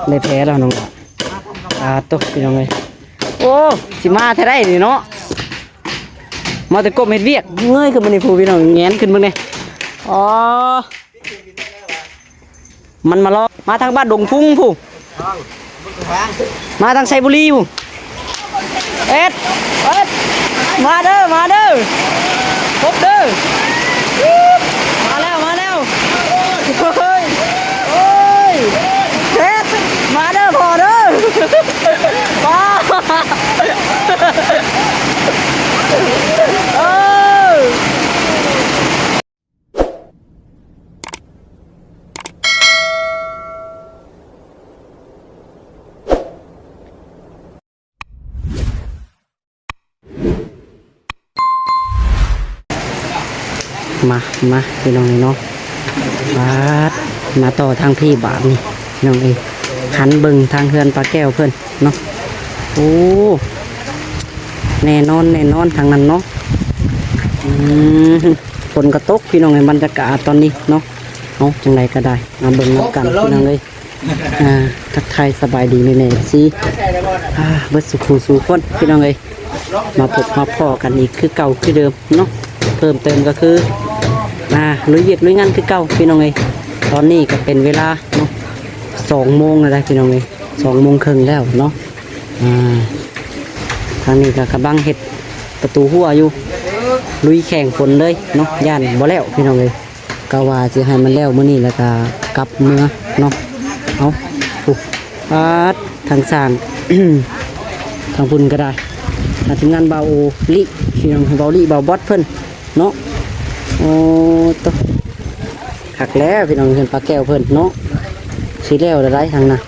ໄດ້ແພ້ແລ້ວນ້ອງຫຼ້າ. ອາ ໂຕ ພີ່ນ້ອງເອີຍ ໂອ້ ຊິມາແທ້ໄດ໋ນີ້ເນາະ. ມາແຕ່ກົບເຮັດວຽກ ເງີຍຂຶ້ນມານີ້ພຸ້ນ ພີ່ນ້ອງ ແຫງນຂຶ້ນເບິ່ງແດ່. ອໍ ມັນມາລໍ ມາທາງບ້ານດົງພຸງພຸ້ນ ມາທາງໄຊບູລີພຸ້ນ. ເອັດ ເອັດ ມາເດີ ມາເດີ ພົບເດີ. ມາແລ້ວ ມາແລ້ວ. ໂອ້ຍ ໂອ້ຍ ເຮັດ ມາເດີພໍ່ເດີ. ປ້າ ເອີ. ມາ ມາ ພີ່ນ້ອງເນາະ ບາດ ມາຕໍ່ທາງພີ້ບາດນີ້ ພີ່ນ້ອງເອີຍ ຫັນເບິ່ງທາງເຮືອນປ້າແກ້ວເພິ່ນເນາະ. ໂອ້ ແນ່ນອນ ແນ່ນອນ ທາງນັ້ນເນາະ. ອືມ ຝົນກໍຕົກ ພີ່ນ້ອງເອີຍ ບັນຍາກາດຕອນນີ້ເນາະ. ເອົາ ຈັ່ງໃດກໍໄດ້ ມາເບິ່ງນຳກັນ ພີ່ນ້ອງເອີຍ. ອ່າ ທັກທາຍສະບາຍດີແມ່ໆ ເອັຟຊີ ອ່າ ເບິດສູ່ຜູ້ສູ່ຄົນ ພີ່ນ້ອງເອີຍ ມາພົບມາພໍ້ກັນອີກຄືເກົ່າຄືເດີມເນາະ. ເພີ່ມເຕີມກໍຄື ອ່າ ລຸຍວຽກລຸຍງານຄືເກົ່າ ພີ່ນ້ອງເອີຍ. ຕອນນີ້ກໍເປັນເວລາເນາະ ສອງໂມງແລ້ວໄດ໋ ພີ່ນ້ອງເອີຍ ສອງໂມງເຄິ່ງແລ້ວເນາະ. ອ່າ ທາງນີ້ກໍກຳລັງເຮັດປະຕູຮົ້ວຢູ່ ລຸຍແຂ່ງຝົນເລີຍເນາະ ຢ້ານບໍ່ແລ້ວ ພີ່ນ້ອງເອີຍ. ກະວ່າຊິໃຫ້ມັນແລ້ວມື້ນີ້ແລ້ວກະກັບເມືອເນາະ. ເອົາ ໂອ້ ປາດ ທາງຊ່າງ ທາງພຸ້ນກະໄດ້ ທາງທີມງານບ່າວໂອລິ ພີ່ນ້ອງ ບ່າວລິ ບ່າວບອດເພິ່ນເນາະ. ໂອ້ ໂຕ ຄັກແລ້ວ ພີ່ນ້ອງ ເຮືອນປ້າແກ້ວເພິ່ນເນາະ. ຊິແລ້ວແລ້ວໄດ໋ທາງນັ້ນ.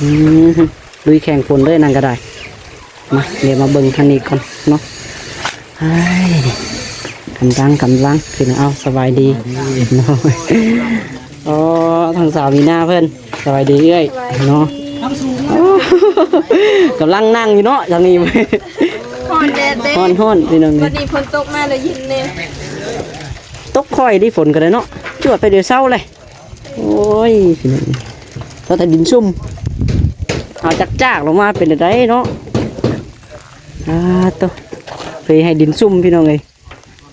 ອືມ ລຸຍແຂ່ງຝົນເລີຍນັ້ນກໍໄດ້. ມາ ດຽວມາເບິ່ງທາງນີ້ກ່ອນເນາະ. ເຮີ້ຍ ກຳລັງ ກຳລັງຂຶ້ນ. ເອົາ ສະບາຍດີ. ສະບາຍດີ. ໂອ້ ທາງສາວມີນາເພິ່ນ ສະບາຍດີເອື້ອຍເນາະ. ໂອ້ ກຳລັງນັ່ງຢູ່ເນາະທາງນີ້. ຮ້ອນແດດເດ້ ຮ້ອນໆ ພີ່ນ້ອງ. ບັດນີ້ຝົນຕົກມາແລ້ວເຢັນແດ່. ຕົກຄ່ອຍເດ້ ຝົນກໍໄດ້ເນາະ ຈວດໄປດຽວເຊົາເລີຍ. ໂອ້ຍ ພີ່ນ້ອງ ພໍແຕ່ດິນຊຸ່ມ ເອົາຈັກຈາກລົງມາເປັນຈັ່ງໃດເນາະ. ອາ ໂຕ ເພໃຫ້ດິນຊຸ່ມ ພີ່ນ້ອງເອີຍ.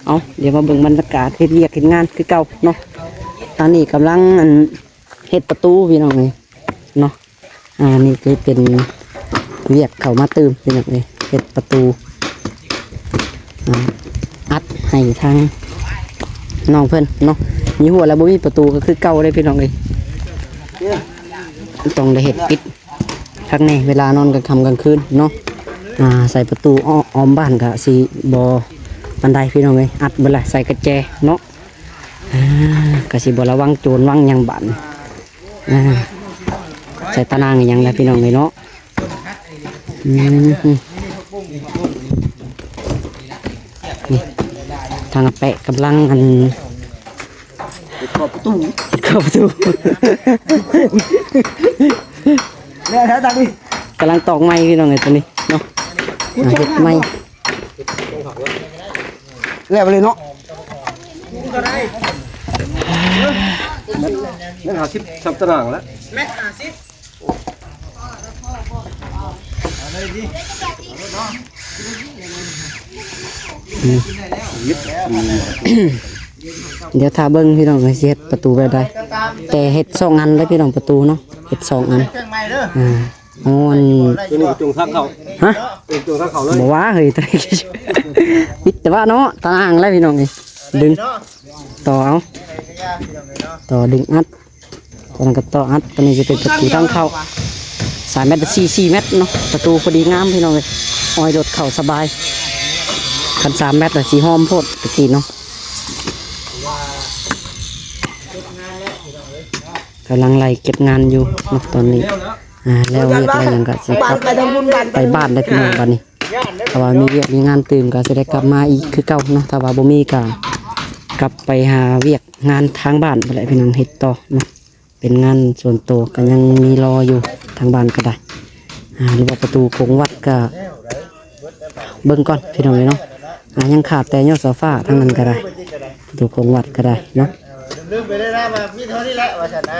ເອົາ ດຽວມາເບິ່ງບັນຍາກາດເຮັດວຽກເຮັດງານຄືເກົ່າເນາະ. ຕອນນີ້ກຳລັງ ອັນ ເຮັດປະຕູ ພີ່ນ້ອງເອີຍເນາະ. ອ່າ ນີ້ຄືເປັນວຽກເຂົ້າມາຕື່ມ ພີ່ນ້ອງເອີຍ ເຮັດປະຕູ ອ່າ ອັດໃຫ້ທາງນ້ອງເພິ່ນເນາະ. ມີຮົ້ວແລ້ວບໍ່ມີປະຕູກໍຄືເກົ່າເດ້ ພີ່ນ້ອງເອີຍ ຕ້ອງໄດ້ເຮັດປິດຄັກແນ່ ເວລານອນກາງຄ່ຳກາງຄືນເນາະ. ອ່າ ໃສ່ປະຕູອ້ອມບ້ານກະຊິບໍ່ປານໃດ ພີ່ນ້ອງເອີຍ ອັດເບິດລະ ໃສ່ກະແຈເນາະ. ອ່າ ກະຊິບໍ່ລະວັງໂຈນວັງຫຍັງບາດນີ້. ອ່າ ໃສ່ຕາໜ່າງອີ່ຫຍັງລະ ພີ່ນ້ອງເອີຍເນາະ. ອືມ ນີ້ ທາງອາແປະກຳລັງ ອັນ ເຮັດຂອບປະຕູ ເຮັດຂອບປະຕູ ແລ້ວແທ້ຕານີ້ ກຳລັງຕອກໄມ້ ພີ່ນ້ອງເອີຍ ຕົວນີ້ເນາະ. ອ່າ ເຮັດໄມ້ ແລ້ວໄປເລີຍເນາະ. ແມັດຫ້າສິບ ສັບຕາໜ່າງລະ ແມັດຫ້າສິບ. ອືມ ດຽວຖ້າເບິ່ງ ພີ່ນ້ອງ ວ່າຊິເຮັດປະຕູແບບໃດ ແຕ່ເຮັດສອງອັນເດີ ພີ່ນ້ອງ ປະຕູເນາະ ເຮັດສອງອັນ. ອ່າ ໂອ້ ອັນ ຕົວນີ້ກະຈຸງທາງເຂົ້າ ຮະ ເປັນຈຸງທາງເຂົ້າເລີຍ ບໍ່ວ່າເຮີ້ຍ ຕະ ວິດແຕ່ວ່າເນາະ ຕາອ່າງແລ້ວ ພີ່ນ້ອງເອີຍ ດຶງຕໍ່ເອົາ ຕໍ່ດຶງອັດ ຕົວນັ້ນກະຕໍ່ອັດ. ຕົວນີ້ຈະເປັນປະຕູທາງເຂົ້າ ສາມແມັດ ສີ່ ສີ່ແມັດເນາະ ປະຕູພໍດີງາມ ພີ່ນ້ອງເອີຍ ອອຍລົດເຂົ້າສະບາຍ. ຄັນສາມແມັດລະຊິຫອມໂພດຕະກີ້ເນາະ. ກຳລັງໄລ່ເກັບງານຢູ່ເນາະຕອນນີ້. ອ່າ ແລ້ວວຽກແລ້ວຫຍັງກະຊິກັບໄປບ້ານແລ້ວ ພີ່ນ້ອງ ບາດນີ້ ຖ້າວ່າມີວຽກມີງານຕື່ມກະຊິໄດ້ກັບມາອີກຄືເກົ່າເນາະ. ຖ້າວ່າບໍ່ມີກະກັບໄປຫາວຽກງານທາງບ້ານພຸ້ນແຫຼະ ພີ່ນ້ອງ ເຮັດຕໍ່ເນາະ. ເປັນງານສ່ວນໂຕກະຍັງມີລໍຢູ່ ທາງບ້ານກະໄດ້. ອ່າ ຫຼືວ່າປະຕູໂຂງວັດກະເບິ່ງກ່ອນ ພີ່ນ້ອງເອີຍເນາະ. ອ່າ ຍັງຂາດແຕ່ຍົກໂຊຟາທາງນັ້ນກະໄດ້ ປະຕູໂຂງວັດກະໄດ້ເນາະ. ລືມໄປໄດ້ນະ ວ່າມີເທົ່ານີ້ແຫຼະວ່າຊັ້ນນະ.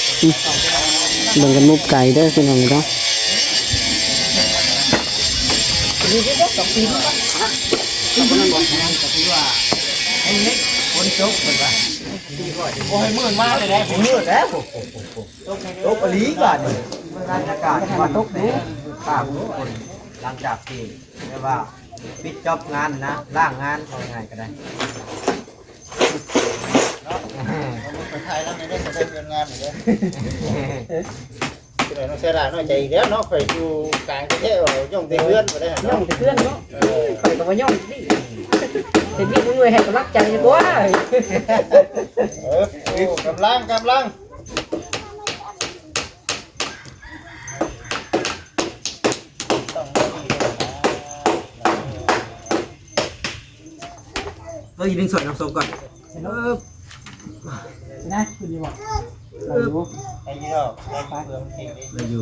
ເບິ່ງກັນມຸມໄກເດີພີ່ນ້ອງເນາະ. ໂອ້ຍ ມືດມາກເລີຍ ມືດແລ້ວ ຕົກອີ່ຫຼີບາດນີ້. ບັນຍາກາດວ່າຕົກຢູ່ ປາກທຸກຄົນ ຫຼັງຈາກທີ່ແບບວ່າປິດຈອບງານນະ ລ້າງງານ ເວົ້າງ່າຍກໍໄດ້. ໄປຖ່າຍນຳແດ່ເດີ ໄປເດີ ເຮືອນງານເດີ ຊິໄດ້ນ້ອງແຊລານ້ອຍໃຈອີກແລ້ວເນາະ. ຂ້ອຍຢູ່ກາງແທ້ໆ ຍ້ອງແຕ່ເຮືອນບໍ່ໄດ້ເນາະ ຍ້ອງແຕ່ເຮືອນເນາະ. ເອີ ຂ້ອຍກໍບໍ່ຍ້ອງຕິ ເຮັດວຽກເມື່ອຍໃຫ້ກຳລັງໃຈດີກວ່າ. ເອີ ໂອ້ ກຳລັງ ກຳລັງ. ເອີ ອີກໜຶ່ງຖ້ວຍນ້ຳສົ້ມກ່ອນ. ເອີ ນະ ຂຶ້ນຢູ່ບໍ່? ໄດ້ຢູ່ ໄດ້ຢູ່ ໄດ້ຢູ່ ເພື່ອມັນເກັ່ງເດ້ ໄດ້ຢູ່.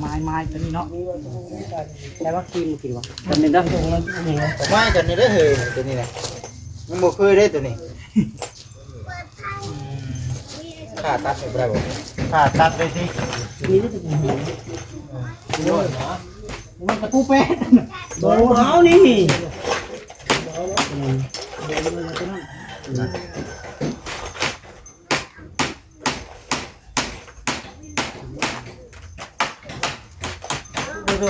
ໄມ້ ໄມ້ຕົວນີ້ເນາະ ແຕ່ວ່າຄຣີມບໍ່ກິນຫວາ ຕົວນີ້ເດີ ໄມ້ຕົວນີ້ເດີ ເຮີ້ຍ ຕົວນີ້ນະ ຍັງບໍ່ເຄີຍເດ້ຕົວນີ້. ຂ້າຕັດໃຫ້ບໍ່ໄດ້ບໍ່? ຂ້າຕັດໄດ້ຕິ? ນີ້ ນີ້ ນີ້ ນີ້ ມັນຕະປູແປດ ບໍ່ເອົານີ້. ໄດ້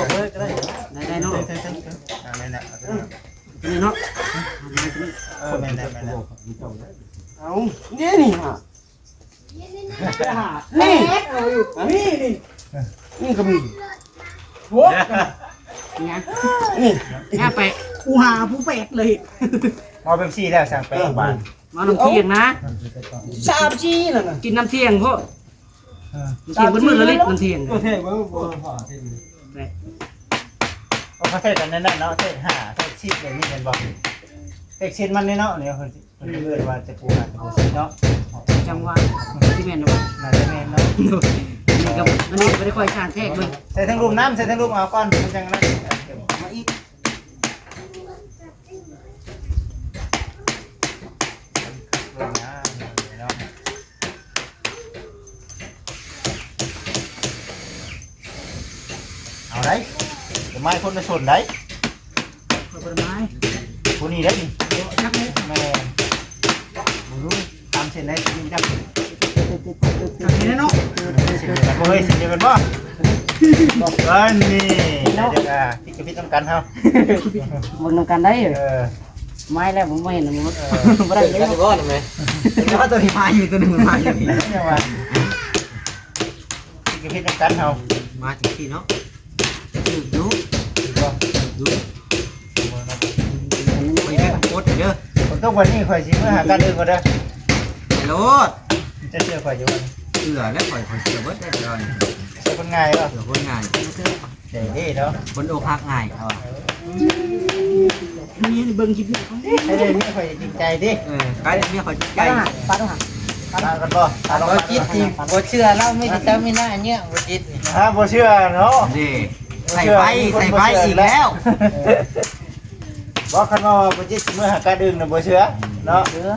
ໄດ້ເນາະ ອ່າ ແມ່ນແຫຼະ ຕົວນີ້ເນາະ ເອີ ແມ່ນແຫຼະ ແມ່ນແຫຼະ. ເອົາ ນີ້ ນີ້ຫາ ນີ້ ນີ້ ນີ້ ນີ້ກໍມີ ໂອ້ຍ ນີ້ ນີ້ ຫາໄປ ກູຫາຜູ້ແປດເລີຍ. ເອົາເປັບຊີແລ້ວ ສັ່ງໄປບາດ ມານຳທ່ຽງນະ ສາມສີ່ນັ້ນນະ ກິນນຳທ່ຽງໂພດ. ເອີ ທ່ຽງເບິດມື້ລະລິດ ນຳທ່ຽງ ເອີ ແທ້ເບິ່ງ ບໍ່ພໍເດ້. ເອີ ເຂົາເຮັດອັນນັ້ນເນາະ ເທກຫ້າ ເທກສິບ ແບບນີ້ແມ່ນບໍ່? ເທກສິບມັນນີ້ເນາະ ນີ້ເພິ່ນ ເພິ່ນເອີ້ນວ່າຕະປູຫ້າ ຕະປູສິບເນາະ. ຈັ່ງວ່າ ຊິແມ່ນບໍ່? ໜ້າຈະແມ່ນເນາະ. ນີ້ກໍ ອັນນີ້ກໍບໍ່ໄດ້ຄ່ອຍຊ່າງແທກເບິ່ງ ໃສ່ທາງລຸ່ມນຳ ໃສ່ທາງລຸ່ມເອົາກ່ອນ ມັນຈັ່ງນັ້ນ ມາອີກ. ເອົາໄດ໋ ດອກໄມ້ຄົນລະຊົນໄດ໋ ຂ້ອຍບໍ່ໄດ້ໝາຍ ຜູ້ນີ້ໄດ໋ນີ້ ຈັກແມ່ນ ບໍ່ຮູ້ ຕາມເສັ້ນໄດ້ຈັ່ງຈັກ ຈັກແມ່ນເນາະ ເສັ້ນດຽວກັນບໍ່ເຮີ້ຍ ເສັ້ນດຽວກັນບໍ່? ເອີ ນີ້ ເນາະ ດຽວກະຕິດກະພິດນຳກັນເຮົາ ເບິ່ງນຳກັນໄດ້ ເອີ ໝາຍແລ້ວບໍ່ເຫັນ ເອີ ບໍ່ໄດ້ເລີຍ ບໍ່ນຳແມ່ ແຕ່ວ່າຕົວນີ້ມາຢູ່ ຕົວໜຶ່ງມັນມາຢູ່ນີ້ ຍັງວ່າ ຊິເຮັດນຳກັນເຮົາ ມາຈັ່ງຊີ້ເນາະ ຖືກຢູ່ ຖືກບໍ່? ຖືກຢູ່ ຂ້ອຍໄດ້ກົດເດີ ຝົນຕົກວັນນີ້ຂ້ອຍຊິເມືອຫາການອື່ນກ່ອນເດີ ໄປໂລດ ເຈົ້າເຊື່ອຂ້ອຍຢູ່ບໍ່? ເຊື່ອແລ້ວ ຂ້ອຍ ຂ້ອຍເຊື່ອເບິດແລ້ວ ເຊື່ອຄົນງ່າຍບໍ່? ເຊື່ອຄົນງ່າຍ ໃຈເດ້ເນາະ ຄົນອົກຫັກງ່າຍເຂົາວ່າ ເມຍນີ້ເບິ່ງຄລິບນີ້ ເອີ ເມຍຂ້ອຍຈິງໃຈຕິ ເອີ ກາຍເປັນເມຍຂ້ອຍຈິງໃຈ ປາດ ປາດ ປາດ ປາດກັນບໍ່? ບໍ່ຈິດຕິ ບໍ່ເຊື່ອລາວ ມີແຕ່ເຈົ້າມີໜ້າເຍອະ ບໍ່ຈິດນີ້ ຮະ ບໍ່ເຊື່ອເນາະ ເດ້ ໃສ່ໄຟ ໃສ່ໄຟອີກແລ້ວ ບໍ່ ຄັນວ່າບໍ່ຈິດຊິເມືອຫາກາດອື່ນນະ ບໍ່ເຊື່ອເນາະ ບໍ່ເຊື່ອ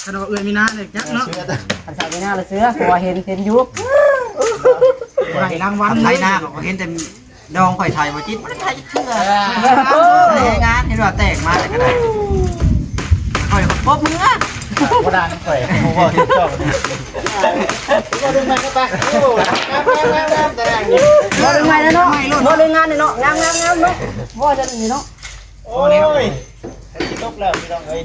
ຄັນວ່າເອື້ອຍມີໜ້ານີ້ຈັກເນາະ ເຊື່ອ ຄັນສາວມີໜ້າລະເຊື່ອ ເພາະວ່າເຫັນ ເຫັນຢູ່ ບໍ່ໄດ້ລາງວັນເລີຍ ໄທນາກໍເຫັນແຕ່ ດອງຂ້ອຍໄທບໍ່ຈິດ ບໍ່ໄດ້ໄທຈັກເທື່ອ ເອີ ເຮັດງານເຫັນວ່າແຕກມາແລ້ວກໍໄດ້ ຂ້ອຍກໍປົບມື ອ່າ ບໍ່ດັງ ຂ້ອຍບໍ່ເວົ້າຖືກຕ້ອງ ບໍ່ດຶງໄມກໍໄປ ໂອ້ ງາມໆໆ ແຕ່ງນີ້ ບໍ່ດຶງໄມແລ້ວເນາະ ບໍ່ດຶງງານເນາະ ງາມໆໆ ເນາະ ບໍ່ຈະນີ້ເນາະ ໂອ້ຍ ຊິຕົກແລ້ວພີ່ນ້ອງເອີຍ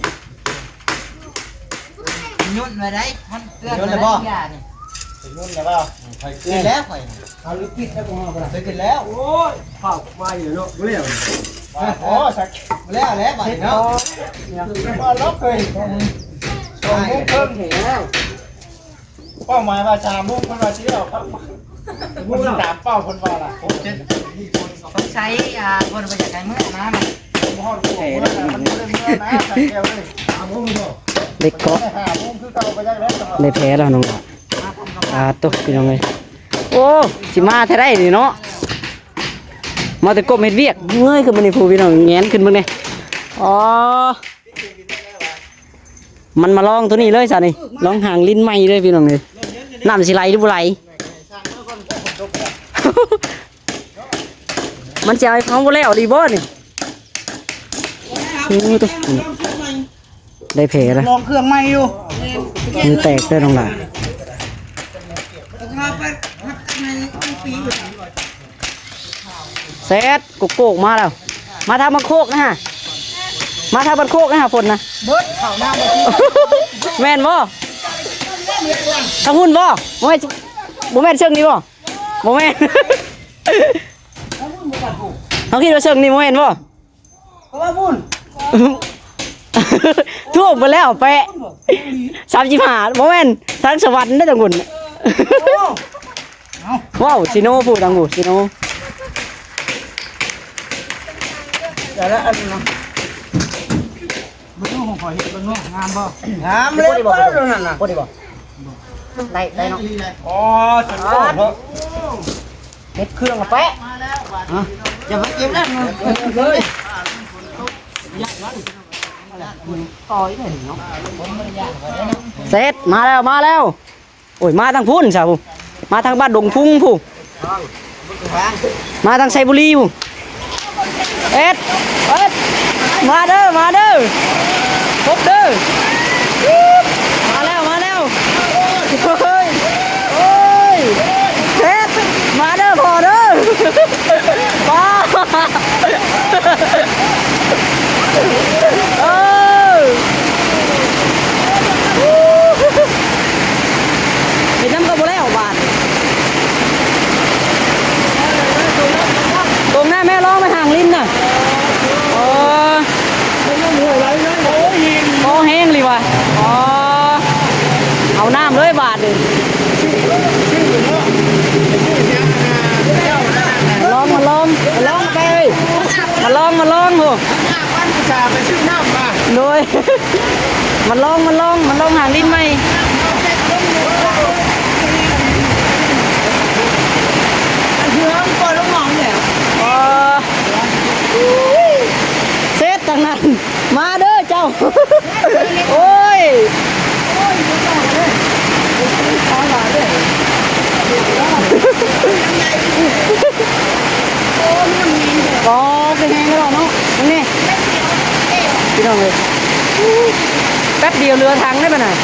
ຫຍຸດໄວ້ໄດ້ ມັນເຕືອນ ຫຍຸດແລ້ວບໍ່? ຢານີ້ ຫຍຸດແລ້ວບໍ່? ຂ້ອຍຂຶ້ນແລ້ວ ຂ້ອຍ ເອົາຫຼືປິດແລ້ວບໍ່? ເອົາໄປແລ້ວ ຂຶ້ນແລ້ວ ໂອ້ຍ ຟ້າວໄວເນາະ ບໍ່ແລ້ວ ໂອ້ ສັກ ບໍ່ແລ້ວແລ້ວບາດນີ້ເນາະ ບໍ່ລັອກເລີຍ ສອງໂມງເຄິ່ງ ເປົ້າໝາຍວ່າສາມໂມງ ເພິ່ນວ່າຊິແລ້ວ ຄັບ ມັນຊິຕາມເປົ້າເພິ່ນວ່າລະ ຫົກເຈັດ ສົງໄສ ອ່າ ເພິ່ນບໍ່ຢາກໃຫ້ເມືອນະ ບໍ່ຮອດຫົວເມືອນະ ມັນບໍ່ໄດ້ເມືອນະ ໃສ່ແກ້ວເລີຍ ເດັກເກາະ ຫ້າໂມງຄືເກົ່າກໍຍັງໄດ້ ໄດ້ແພ້ແລ້ວນ້ອງຫຼ້າ. ອ່າ ຕົກ ພີ່ນ້ອງເອີຍ ໂອ້ ຊິມາແທ້ໄດ໋ນີ້ເນາະ ມາແຕ່ກົບເຮັດວຽກ ເງີຍຂຶ້ນມານີ້ ຜູ້ ພີ່ນ້ອງ ແຫງນຂຶ້ນເບິ່ງແດ່ ອໍ ມັນມາລອງໂຕນີ້ເລີຍຊະນີ້ ລອງຫາງລິ້ນໃໝ່ເລີຍ ພີ່ນ້ອງເອີຍ ນ້ຳຊິໄຫຼຫຼືບໍ່ໄຫຼ ມັນຊິເອົາໃຫ້ເຮົາບໍ່ແລ້ວອີ່ຫຼີບໍ່ນີ້ ໂອ້ ໄດ້ແພ້ລະ ລອງເຄື່ອງໃໝ່ຢູ່ ມືແຕກເດີນ້ອງຫຼ້າ ແຊດ ໂກໂກ້ມາແລ້ວ ມາທາງບ້ານໂຄກນະ ມາທາງບ້ານໂຄກນະ ຝົນນະ ເບິດເຂົ້ານາບໍ່ ແມ່ນບໍ່ ທາງພຸ້ນບໍ່ ບໍ່ແມ່ນ ບໍ່ແມ່ນເຊິ່ງນີ້ບໍ່ ບໍ່ແມ່ນ ເຮົາຄິດວ່າເຊິ່ງນີ້ບໍ່ແມ່ນບໍ່ ເພາະວ່າບຸນ ຖ້ວມໄປແລ້ວແປະ ສາມສິບຫ້າ ບໍ່ແມ່ນ ທາງສະຫວັນເດ້ທາງບຸນ ໂອ້ ເອົ້າ ວ້າວ ຊິໂນຜູ້ທາງຜູ້ຊິໂນ ແຕ່ລະອັນນະ ເບິ່ງດູຂອງຂ້ອຍເຮັດເບິ່ງດູ ງາມບໍ່? ງາມແລ້ວ ໂພດດີບໍ່? ໂພດດີບໍ່? ໄດ້ ໄດ້ເນາະ ອໍ ສຸດຍອດເນາະ ເຮັດເຄື່ອງແປະ ຮະ ຢ່າມາເກັບນະ ເຮີ້ຍ ຕໍ່ອີກເນາະ ເສັດ ມາແລ້ວ ມາແລ້ວ ໂອ້ຍ ມາທາງພຸ້ນຊະຜູ້ ມາທາງບ້ານດົງພຸງຜູ້ ມາທາງໄຊບູລີພຸ້ນ ເອັດ ເອັດ ມາເດີ ມາເດີ ພົບເດີ ມາແລ້ວ ມາແລ້ວ ໂອ້ຍ ໂອ້ຍ ເອັດ ມາເດີພໍ່ເດີ ປ້າ ເອີ ເຮັດນຳກໍບໍ່ແລ້ວບາດນີ້ ຕົງໜ້າແມ່ລອງໄປຫາງລິ້ນນະ ອໍ ພໍແຮງລີວ່າ ອໍ ເອົານ້ຳເລີຍບາດນີ້ ມາລອງ ມາລອງ ມາລອງໄປ ມາລອງ ມາລອງໂຫ ອຸດສ່າໄປຊື້ນ້ຳມາ ໂດຍ ມາລອງ ມາລອງ ມາລອງຫາງລິ້ນໃໝ່ ເອີ ເສັດທາງນັ້ນ ມາເດີເຈົ້າ ໂອ້ຍ ອໍ ຄືແຮງແລ້ວເນາະ ເບິ່ງນີ້ ພີ່ນ້ອງເອີຍ ແປັບດຽວເຫຼືອຖັງໄດ້ປະນະ ອ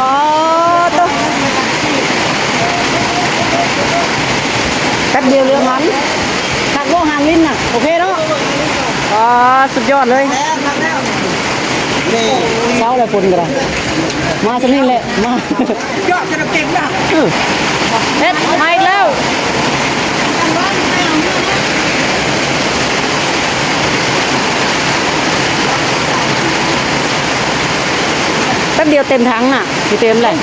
ໍ ໂຕ ແປັບດຽວເຫຼືອພັນ ຄັກບໍ່ຫາງລິ້ນນະ ໂອເຄເນາະ ອໍ ສຸດຍອດເລີຍ ເຊົາແລ້ວຝົນກໍໄດ້ ມາຊ່ຳນີ້ແຫຼະ ມາ ຍອດຈະເກັບນະ ເອີ ເຮັດ ມາອີກແລ້ວ ແປັບດຽວເຕັມຖັງນະ ຊິເຕັມແຫຼະ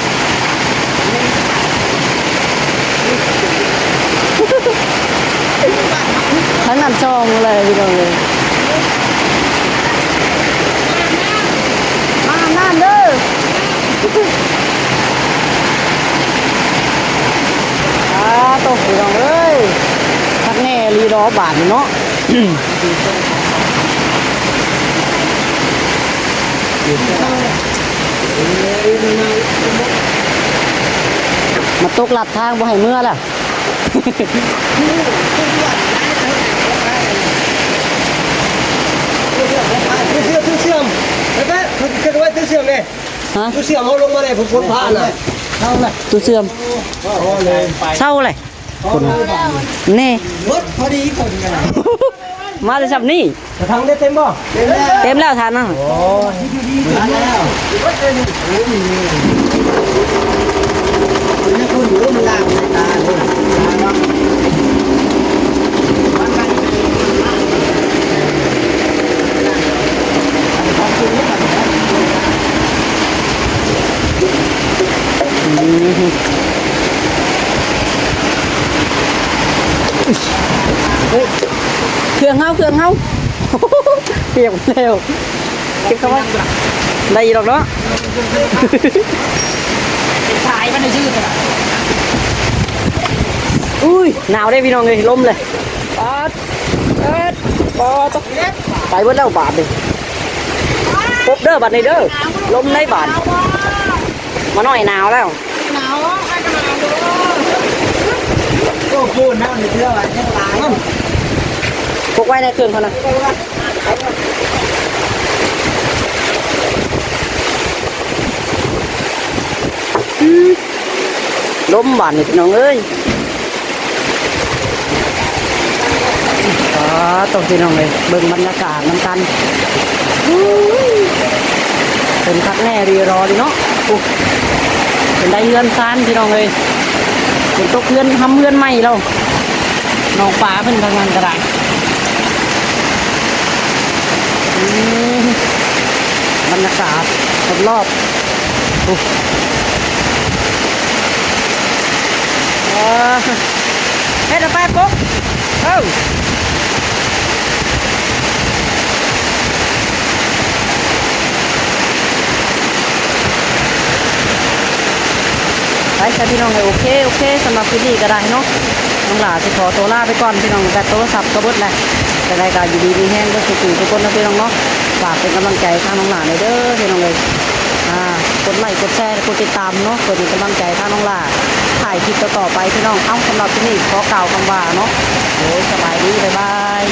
ທັງນ້ຳຊ່ອງເລີຍ ພີ່ນ້ອງເອີຍ ມາອາບນ້ຳເດີ ອາ ໂຕ ພີ່ນ້ອງເອີຍ ຄັກແນ່ອີ່ຫຼີດອກບາດນີ້ເນາະ ມາຕົກລັດທາງບໍ່ໃຫ້ເມືອລະ ຕູ້ເຊື່ອມ ຕູ້ເຊື່ອມ ໄປໆ ເຂົາຊິເກັບໄວ້ຕູ້ເຊື່ອມເດ້ ຮະ ຕູ້ເຊື່ອມເຮົາລົງມາໄດ້ ຝົນພານະ ຕູ້ເຊື່ອມ ເຊົາເລີຍ ແນ່ ເບິດພໍດີຄົນກັນ ມາແຕ່ຊ່ຳນີ້ ກະຖັງໄດ້ເຕັມບໍ່? ເຕັມແລ້ວ ເຕັມແລ້ວຖັງນັ້ນ ໂອ້ຍ ມາແລ້ວ ເບິ່ງນີ້ ຄົນຢູ່ມັນລ້າງສາຍຕາເດ້ ມາເນາະ ມາກັນ ເບິ່ງເຮົາ ປຽກໝົດແລ້ວ ເກັບເຂົ້າໄວ້ ໄດ້ຢູ່ດອກເນາະ ສາຍມັນຊື່ ອຸ້ຍ ໜາວເດ້ພີ່ນ້ອງເອີຍ ລົມເລີຍ ປາດ ເອີດ ປາດ ໄປເບິດແລ້ວບາດນີ້ ປົບເດີ ບາດນີ້ເດີ ລົມໃນບາດ ໝໍນ້ອຍໜາວແລ້ວ ໜາວ ໃຜກໍໜາວເດີ ໂອ້ ໂພດນະ ມັນເທື່ອວ່າຍັງຫຼາຍ ປົກໄວ້ໃນເຄື່ອງເຂົານະ ອືມ ລົມບາດນີ້ພີ່ນ້ອງເອີຍ ອໍ ໂຕ ພີ່ນ້ອງເອີຍ ເບິ່ງບັນຍາກາດນຳກັນ ອູ້ຍ ເປັນຄັກແນ່ຣີລໍນີ້ເນາະ ໂອ້ ເປັນໄດ້ເຮືອນຊານພີ່ນ້ອງເອີຍ ເປັນຕົກເຮືອນ ທຳເຮືອນໃໝ່ແລ້ວ ນ້ອງປາເພິ່ນທາງນັ້ນກໍໄດ້ ອືມ ບັນຍາກາດຮອບໆ ໂອ້ ວ້າ ເຮັດເອົາໄປປຸກ ເອີ ໄປຊະພີ່ນ້ອງເອີຍ ໂອເຄ ໂອເຄ ສຳລັບຄລິບນີ້ກໍໄດ້ເນາະ ນ້ອງຫຼ້າຊິຂໍຕົວລາໄປກ່ອນພີ່ນ້ອງ ແບັດໂທລະສັບກໍເບິດແລ້ວ ຈັ່ງໃດກໍຢູ່ດີມີແຮງເບິດສູ່ຜູ້ທຸກຄົນເນາະພີ່ນ້ອງເນາະ ຝາກເປັນກຳລັງໃຈທາງນ້ອງຫຼ້າແດ່ເດີພີ່ນ້ອງເອີຍ ອ່າ ກົດໄລກົດແຊ ກົດຕິດຕາມເນາະ ເພື່ອເປັນກຳລັງໃຈທາງນ້ອງຫຼ້າ ຖ່າຍຄລິບຕໍ່ໆໄປພີ່ນ້ອງ ເອົ້າ ສຳລັບຄລິບນີ້ຂໍກ່າວຄຳວ່າເນາະ ໂດຍ ສະບາຍດີ ບາຍບາຍ.